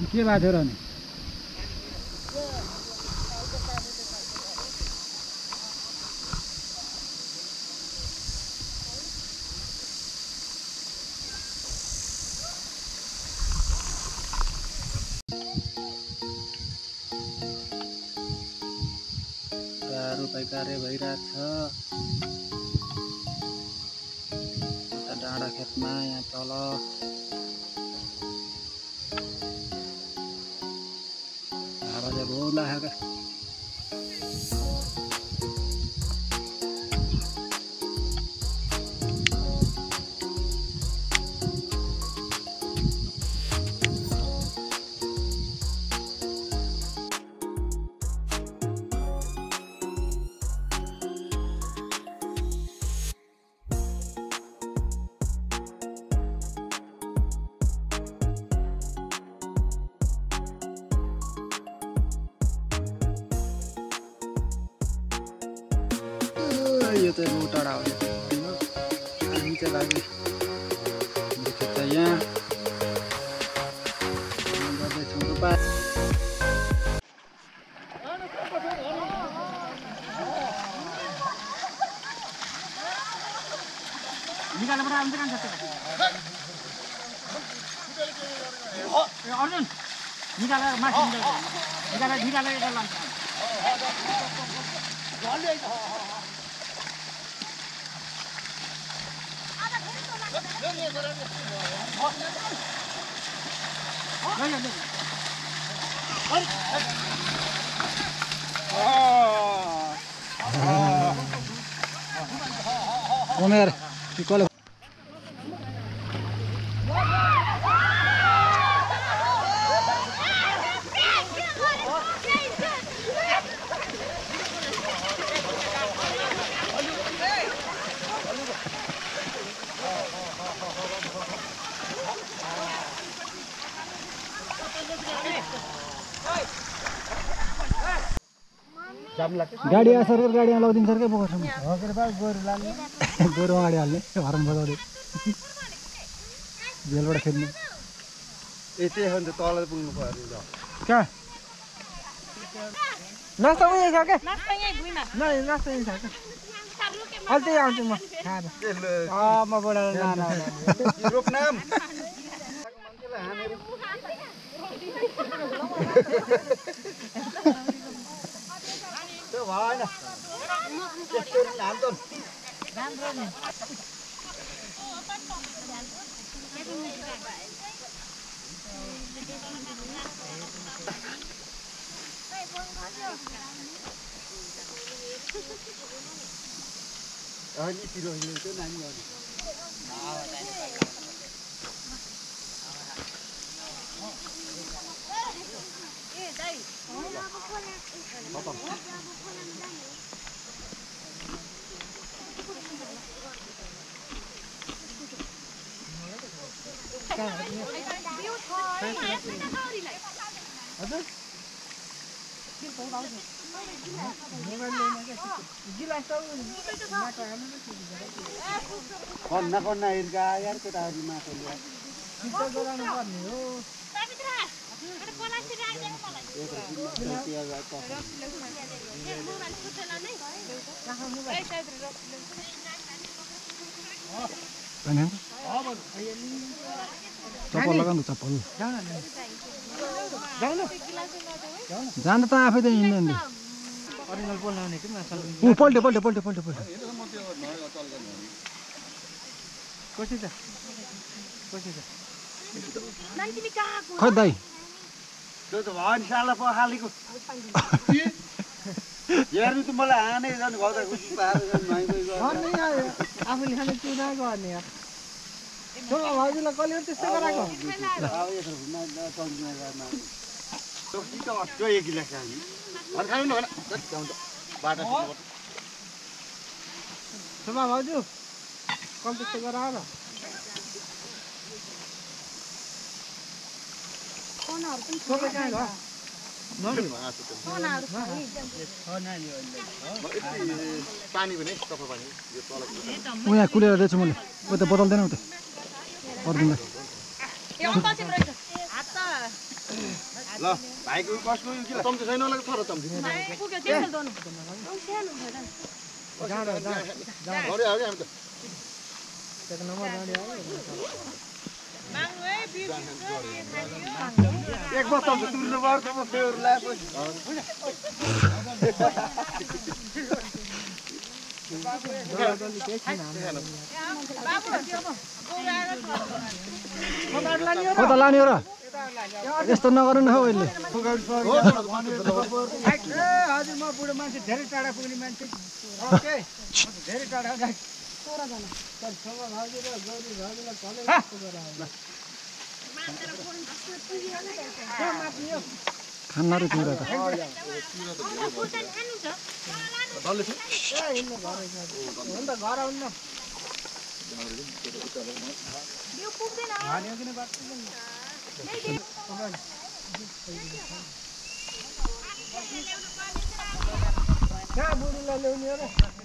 के भएको थियो र नि रोपाई कार्य भइरहेछ डाँडा खेतमा यहाँ तल हावा चाहिँ बहुत लागेको यो चाहिँ बहुत टाढा हो हामी चाहिँ लाग्यो त यहाँ गर्दैछौँ रोपा निकालेर आउँछ कान्छ अर्जुन निकालेर माथि निकालेर यता लान्छ Omer, ficou गाडी आ सरकार गाडीमा लाउदिन सर के बोकसम्म हो के बा गोरु लाने गोरु गाडी हाल्ने हरन बजाउने जेलबाट खेल्ने यति हो नि त तल पुग्नु पर्यो ल का नास्ता उही छ के नास्ता यही भुइँमा न नास्ता यही छ के अल्टै आउँछु म खाएर म बडा नाना रोप नाम मान्छेलाई हानेर त्यो भएन त्यस्तो हाल्छन् राम्रो नि अनि तिरो हिँड्छ नानी अनि ए दाइ कन्ना हिर्का यार केटाहरु माथि सिद्ध गराउनु पर्ने हो चप्पल लगाउनु चप्पल जान त आफै त हिँड्दैन ओरिजिनल बोल लाउने कि मासल उ पल्टे कसै छ मान्छेले कहाँको खै दाइ त्यो त भएन साला पखालीको हेर्नु त मलाई हाने जानु भयो त खुसी पाएर जानु आफूले खाने चुना गर्ने यार छोरा भाउजूलाई कसले त्यस्तो गराएको शोभा भाउजू कल त्यस्तो गराएर उहाँ कुलेर दिएछु मैले उता बदल्दैन उता पर्दैन ल भाइको कसको के चम्ची छैन होला थर चम्ची पुग्यो त्यसो दोन सानो छ त जाँडो गरे हो के हामी त एक नम्बर जाँडो आयो माग्नु है 20 एक बस्ता तुर्नु पर्छ म फेर ल्याएपछि कता लाने हो र यस्तो नगर्नु न हौ अहिले हजुर म बुढो मान्छे धेरै टाढा पुग्ने मान्छे ओके धेरै टाढा खान्न र तिम्रो त घर आउनु यो पुग्दैन कहाँ बुढीलाई ल्याउने हो र